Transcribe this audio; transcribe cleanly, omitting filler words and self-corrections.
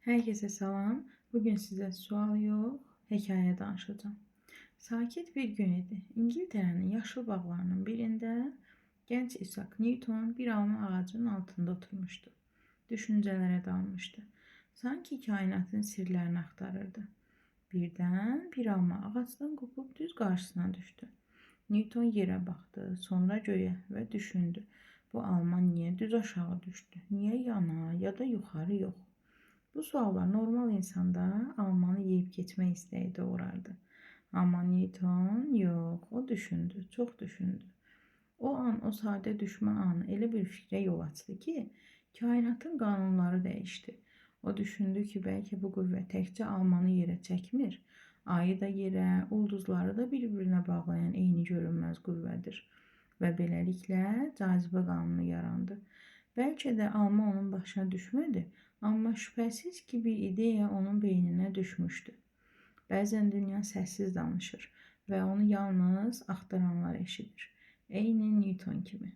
Herkese salam. Bugün sizə sual yox, hekayə danışacağam. Sakit bir gün idi. İngiltərənin yaşıl bağlarının birində gənc Isaac Newton bir alma ağacının altında oturmuşdu. Düşüncələrə dalmışdı. Sanki kainatın sirlərini axtarırdı. Birdən bir alma ağacdan qopub düz qarşısına düşdü. Newton yerə baxdı, sonra göyə və düşündü. Bu alma niyə düz aşağı düşdü? Niyə yana ya da yuxarı yox? Bu suallar normal insanda almanı yeyib keçmək istəyi doğurardı. Amma Newton yox, o düşündü, çox düşündü. O an, o sadə düşmə anı elə bir fikrə yol açdı ki, kainatın qanunları dəyişdi. O düşündü ki, bəlkə bu qüvvə təkcə almanı yerə çəkmir, ayı da yerə, ulduzları da bir-birinə bağlayan eyni görünməz qüvvədir. Və beləliklə cazibə qanunu yarandı. Bəlkə də alma onun başına düşmədi, amma şübhəsiz ki, bir ideya onun beyninə düşmüşdü. Bəzən dünya səssiz danışır və onu yalnız axtaranlar eşidir. Eyni Newton kimi.